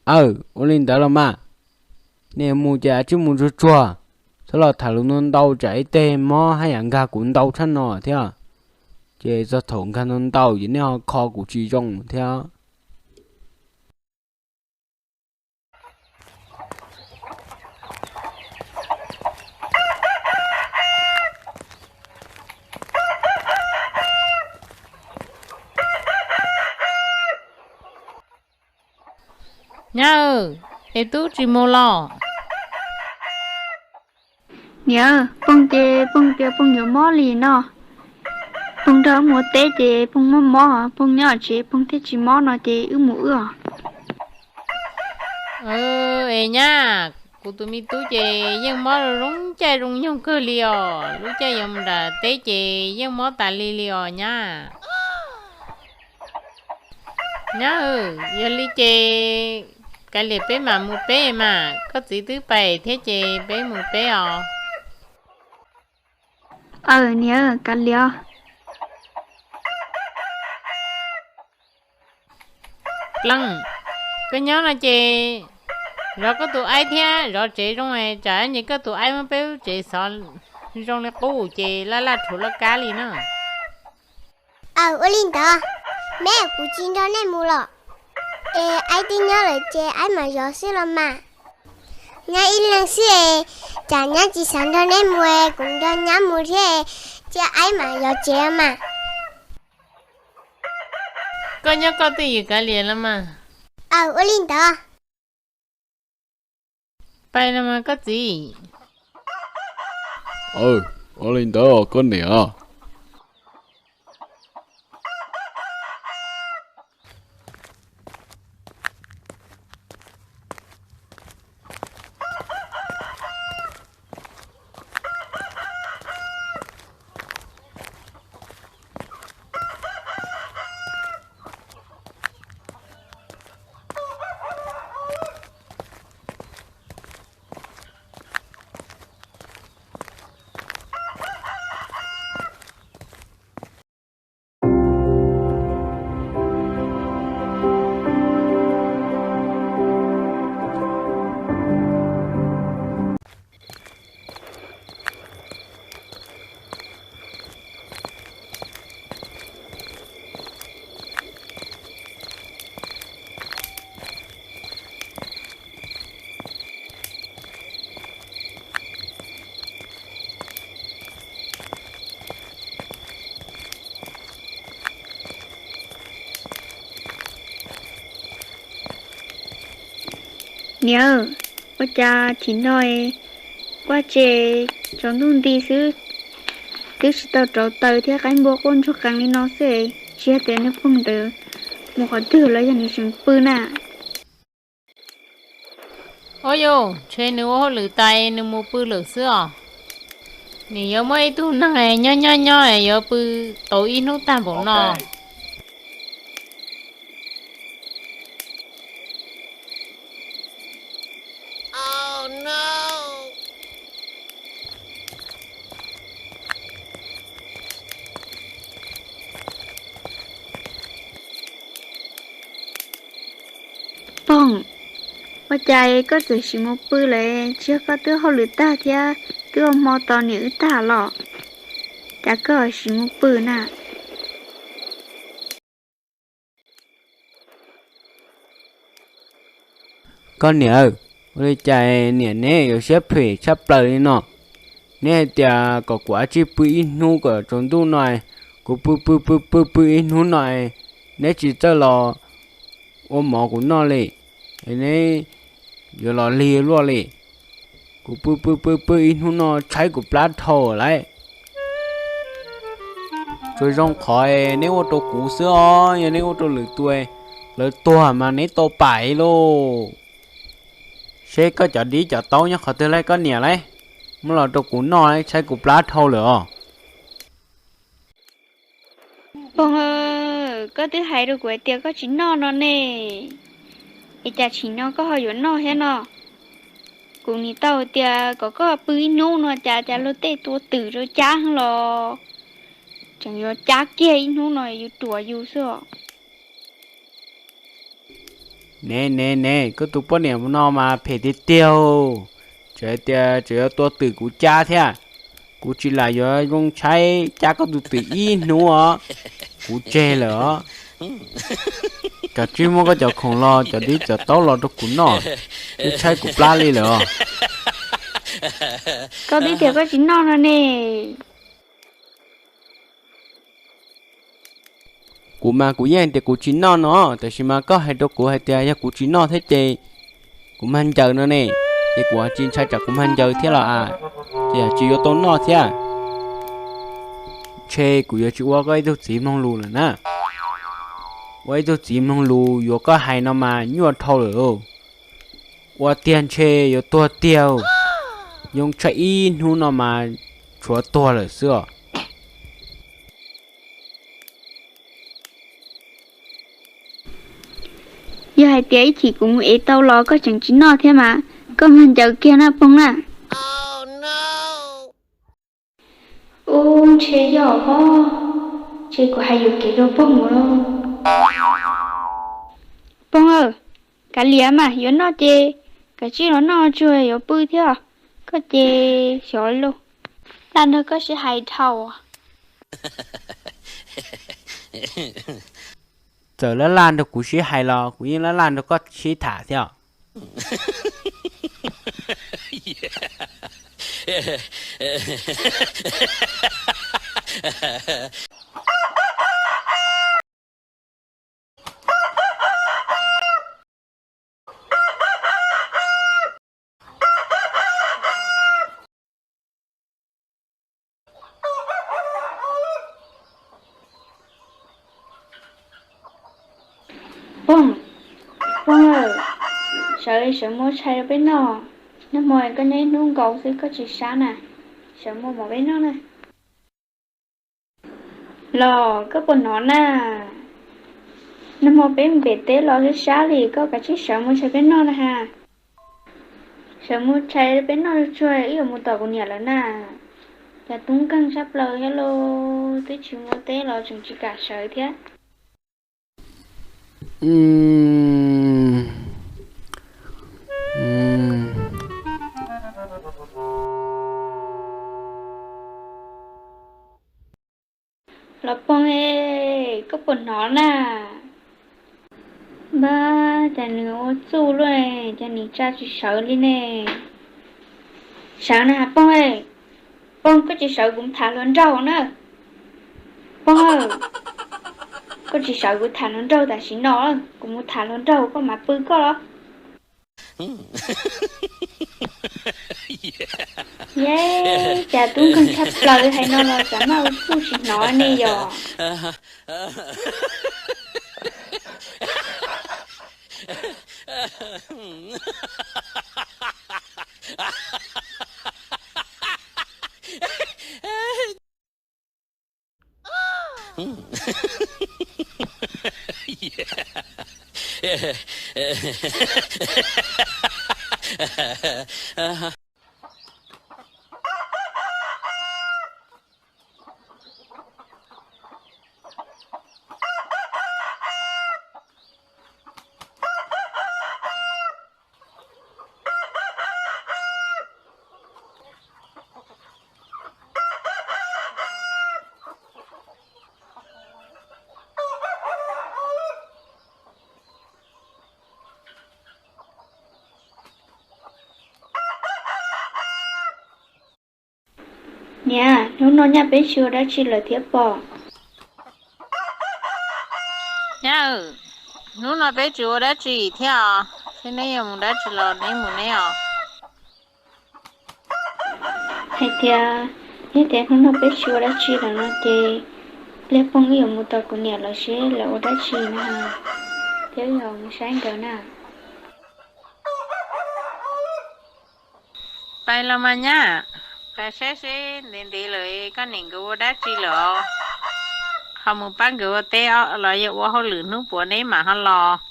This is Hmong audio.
Aw, ua li ntawd los mas, nej mus ces tsij mus tsuag tsuag, txhob los tham lus ntau ntau tsam ib teg mob haj yam nkag kuv ntau tshaj no thiab. Ces txog thaum nkag ntau ntau ces nej ho kho kuv tsis zoo thiab. Nyab, es tub tsis mus los? Niam, Phooj ces Phooj tias Phooj yuav mob li no. Phooj nrog wb mus teb ces Phooj mob mob, Phooj nyob tsev Phooj thiaj tsis mob no ces wb mus wb os. Es nyab, kuv tus me tub ces yeej mob zoo caij zoo nyoog kawg li os, lub caij yuav mus nram teb ces yeej mob tas li li os nyab. Nyab, yog li ces kav liam peb mam mus peb mas, koj txiv twb pais thiab ces peb mus peb os. Aw niam, kav liam. Pleej, koj nyob no ces zov koj tus aib thiab zov tsev zoo, tsam ces koj tus aib muab peb lub tsev xov zoo li qub ces laj laj rhuav loj kab li na. Aw, ua li ntawd, me kuv tsis nrog nej mus los. Es aib twb nyob lawm ces aib mam zov xwb los mas. Nyab ib leeg xwb es, tsam nyab tsis xav nrog nej mus es kuv nrog nyab mus thiab, cia aib mam zov tsev mas. Koj nyob koj twj ywm kav liam los mas. Aw, ua li ntawd. Pais los mas koj txiv. Aw, ua li ntawd koj niam. Niam, ua cas chim no kuaj tse, tsaus ntuj nti xwb, twb tsis tau rauv taws thiab qaib npua quaj ntsuag qees li no xwb, tsis yog tias nws phooj ntawd mus qhov twg los yog nws tseem pw na. Ua yus, ntshe nws ua hauj lwm tas nws mus pw lawm xwb os. Nim yuav muaj ib tug neeg nyob nyob nyob yuav pw tau ib hnub tag npaum no. Phooj, ua cas koj txawm sim mus pw lawm, tsis yog koj twb hauj lwm tag thiab twb ua hmo tos niam wb tag los, cas koj sim mus pw na? Koj niam, ua li cas niam neb yuav siab phem tshaj plaws li no? Neb hais tias kom kuv ua tsi pw ib hnub kom tsaus ntuj no, kuv pw pw pw pw pw ib hnub no, neb tsis txawj los ua mov kuv noj li, neb yuav los lig luaj li. Kuv pw pw pw pw ib hnub no tshaib kuv plab dhau lawm. Tsuas zoo qhov neb ua rau kuv xwb os, yog neb ua rau lwm tus, lawv tuag mas neb tau pam lauj. Seb koj cov dib cov taub nyob qhov twg lauj koj niam lauj, muab los rau kuv noj, tshaib kuv plab dhau lawm os. Phooj, koj twb hais rau kuv hais tias koj tsis noj no ne, es cas tsim no koj ho yuav noj thiab no? Kuv nim tau tias kom koj pw ib hnub no cas cas luag tej tua twm rau cab los, tseem yuav cab kiag ib hnub no yus ruam yus xwb os. Ne ne ne, koj tus poj niam no mas phem tiag tiag. Tseem hais tias tseem yuav tua twm kuv cab thiab. Kuv tsis lam yuav zoo tshaib cab koj tus twm ib hnub os. Kuv tseg lawm os. Kav tsij muab koj cov khoom los cov dib cov taub los rau kuv noj, twb tshaib kuv plab li lawm os. Koj twb tias koj tsis noj no ne. Kuv mas kuv yeej hais tias kuv tsis noj no, tab sis mas koj hais rau kuv hais tias yog kuv tsis noj thiab ces kuv mag ncaws no ne, ces kuv tsis ntshai tsam kuv mag ncaws thiab los as, ces tsis yuav tau noj thiab. Ntshe kuv yuav tsis ua koj ib tug txiv mloog lus lawm na. Ua ib tug txiv mloog lus yuav koj hais no mas nyuaj dhau lawm. Ua tiag ntshe yuav tuag tiag, yoo tshaib ib hnub no mas tshuav tuag lawm xwb os. Yog hais tias ib chim kuv mus ev tau los koj tseem tsis noj thiab mas koj mag ncaws kiag na Phooj na. Ub, ntshe yog os, ntshe kuv hais yuam kev rau Phooj lawm. Phooj aw, kav liam mas, yuav noj ces kav tsij los noj, tsuas yuav pw thiab, koj ces xyov lauj, laj nrog koj sib hais dhau. Txawm laj laj nrog kuv sib hais los kuv yeej laj laj nrog koj sib tham thiab. Phooj, Phooj aw, sawv sawv muab tshais rau peb noj. Nag hmo koj nyob ib hnub nkaus xwb koj tsis sab na, sawv muab mov peb noj na. Los koj puas hnov na? Nag hmo peb mus pem teb los sab sab li, koj kav tsij sawv muab tshais peb noj na ha. Sawv muab tshais peb noj tsuag ib yuav mus tom kuv niam lawv na. Cas tub nkeeg tshaj plaws thiab lauj, twb tsis muaj teb los tseem tsis kam sawv thiab. Los Phooj, koj puas hnov na? Npab, cas nws ua txuj luaj, cas nws tsa tsis sawv li ne? Sawv na Phooj. Phooj, koj tsis sawv kuv mus tham hluas nraug na. Phooj, koj tsis sawv kuv tham hluas nraug tam sim no, kuv mus tham hluas nraug koj mam pw koj los. Yej, cas tub nkeeg tshaj plaws hais no los xav maj ua txuj tsis hnov ne yom. Niam, hnub no nyaj peb tsis ua dab tsi lawm thiab pom? Nyab, hnub no peb tsis ua dab tsi thiab os, thiab neb yuav mus dab tsi los neb mus neb os. Hais tias, yog tias hnub no peb tsis ua dab tsi lawm no ces pliag Phooj wb yuav mus tos kuv niam lawv seb lawv ua dab tsi na, thiab wb yuav mus saib nkawd na. Pais los mas nyab, pais saib seb ntev ntev lawm koj niam nkawd ua dab tsi lawm os. Ho mus pab nkawd ua teb los yog ua hauj lwm hnub puav neb mam ho los.